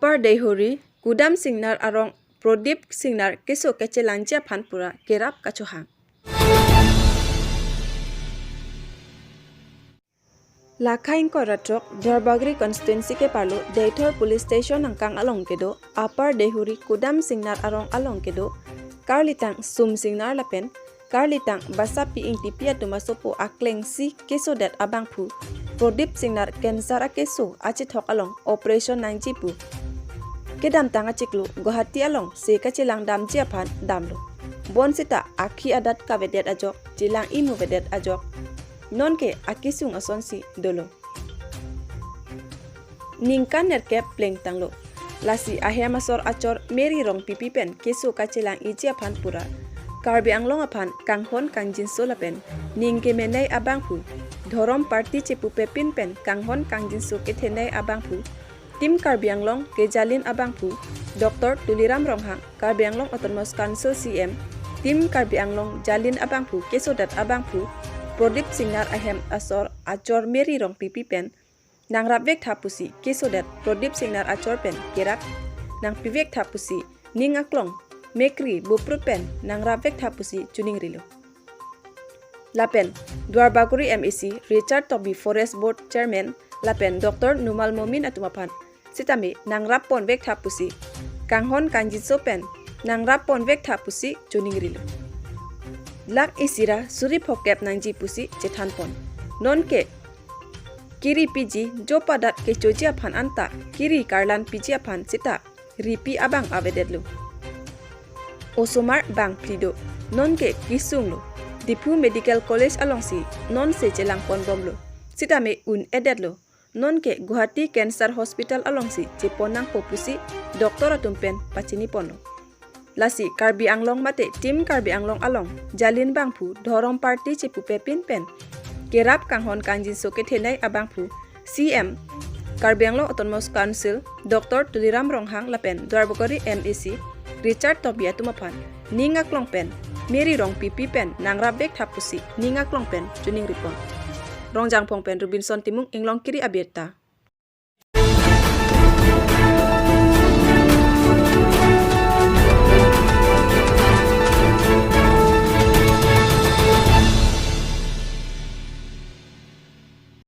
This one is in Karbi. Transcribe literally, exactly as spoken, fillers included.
Upper Deihori Kudam Singnar arong Prodip Singnar keso kachelangji aphan pura kerap kachohang. Lakha ingkoi ra throk Duarbagori constituency keparlo Deithor police station angkang along kedo Upper Deihori Kudam Singnar arong along kedo karlitang Sum Singnar lapen karlitang Basapi Ingtipi atum asopo akleng si kesodet abangphu Prodip Singnar cancer akeso achethok along operation nangji pu kedamtang achiklo Guwahati along se kachelang damji aphan damlo. Bonsita akhi adat kavedet ajok, chelang imu vedet ajok, nonke akisung asonsi dolo. Ningkan nerkep plengtanglo. Lasi ahem asor achor Mary Rongpipi pen keso kachelang iji aphan pura Karbi Anglong aphan kanghon kangjinso lapen ning kemenei abangphu, dhorom party chepupepin pen kanghon kangjinso kethenei abangphu, Team Karbi Anglong kejalin abangphu, Doctor Tuliram Ronghang, Karbi Anglong Autonomous Council C M, Team Karbi Anglong jalin abangphu kesodet abangphu Prodip Singnar ahem asor achor Mary Rongpipi pen nangrapvek tha pusi kesodet Prodip Singnar achor pen kerap nangpivek tha pusi ning aklong mekri buprut pen nangrapvek tha pusi choningrilo. Lapen Duarbagori M A C Richard Tokbi, Forest Board Chairman lapen Doctor Numal Momin atum aphan sitame nangrap ponvek tha pusi kanghon kangjinso pen nangrap ponvek tha pusi choningrilo. Lakh isi ra suri phokep nangji pusi chethan pon. Nonke kiri piji jopadat kechoji aphan anta kiri karlan piji aphan sita ripi abang avedetlo. Osomar bang phli do, nonke kisunglo. Diphu Medical College alongsi nonse chelang ponbomlo. Sitame un-edetlo. Nonke Guwahati Cancer Hospital alongsi chepon nangpo pusi doctor atum pen pachini ponlo. Lasi Karbi Anglong mate Team Karbi Anglong along jalin bangphu dhorom party chepupepin pen kerap kanghon kangjinso kethenei abangphu C M, Karbi Anglong Autonomous Council Doctor Tuliram Ronghang lapen Duarbagori M A C Richard Tokbi atum aphan ning aklong pen Mary Rongpipi pen nangrapvek tha pusi ning aklong pen choningri pon. Rongjangphong pen Robinson Timung, Inglongkiri abirta.